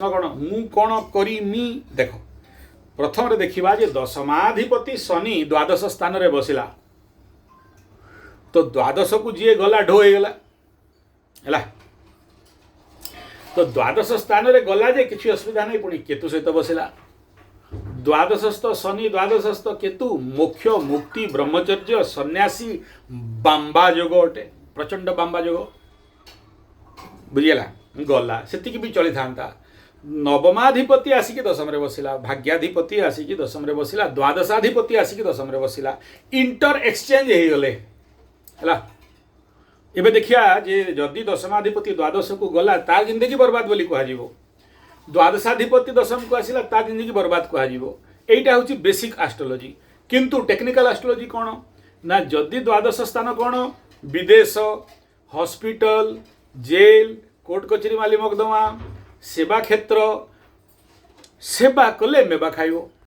କ'ଣ ମୁଁ କ'ଣ କରିମି? ଦେଖ, ପ୍ରଥମରେ ଦେଖିବା ଯେ ଦଶମାଧିପତି ଶନି ଦ୍ୱାଦଶ ସ୍ଥାନରେ ବସିଲା, ତ ଦ୍ୱାଦଶକୁ ଯିଏ ଗଲା ଢୋ ହେଇଗଲା। ହେଲା ତ, ଦ୍ୱାଦଶ ସ୍ଥାନରେ ଗଲା ଯେ କିଛି ଅସୁବିଧା ନାହିଁ। ପୁଣି କେତୁ ସହିତ ବସିଲା। ଦ୍ୱାଦଶସ୍ଥ ଶନି, ଦ୍ୱାଦଶସ୍ଥ କେତୁ, ମୋକ୍ଷ, ମୁକ୍ତି, ବ୍ରହ୍ମଚର୍ଯ୍ୟ, ସନ୍ନ୍ୟାସୀ, ବାମ୍ବା ଯୋଗ ଅଟେ, ପ୍ରଚଣ୍ଡ ବାମ୍ବା ଯୋଗ। ବୁଝିଗଲା? ଗଲା, ସେତିକି ବି ଚଳିଥାନ୍ତା। ନବମାଧିପତି ଆସିକି ଦଶମରେ ବସିଲା, ଭାଗ୍ୟାଧିପତି ଆସିକି ଦଶମରେ ବସିଲା, ଦ୍ୱାଦଶାଧିପତି ଆସିକି ଦଶମରେ ବସିଲା, ଇଣ୍ଟର ଏକ୍ସଚେଞ୍ଜ ହେଇଗଲେ। ହେଲା, ଏବେ ଦେଖିବା ଯେ ଯଦି ଦଶମାଧିପତି ଦ୍ୱାଦଶକୁ ଗଲା, ତା ଜିନ୍ଦଗି ବର୍ବାଦ ବୋଲି କୁହାଯିବ। ଦ୍ୱାଦଶାଧିପତି ଦଶମକୁ ଆସିଲା, ତା ଜିନ୍ଦଗି ବର୍ବାଦ କୁହାଯିବ। ଏଇଟା ହେଉଛି ବେସିକ୍ ଆଷ୍ଟ୍ରୋଲୋଜି। କିନ୍ତୁ ଟେକ୍ନିକାଲ ଆଷ୍ଟ୍ରୋଲୋଜି କ'ଣ ନା, ଯଦି ଦ୍ୱାଦଶ ସ୍ଥାନ କ'ଣ ବିଦେଶ, ହସ୍ପିଟାଲ, ଜେଲ୍, କୋର୍ଟ କଚେରୀ, ମାଲି ମକଦ୍ଦମା, ସେବା କ୍ଷେତ୍ର, ସେବା କଲେ ମେବା ଖାଇବ।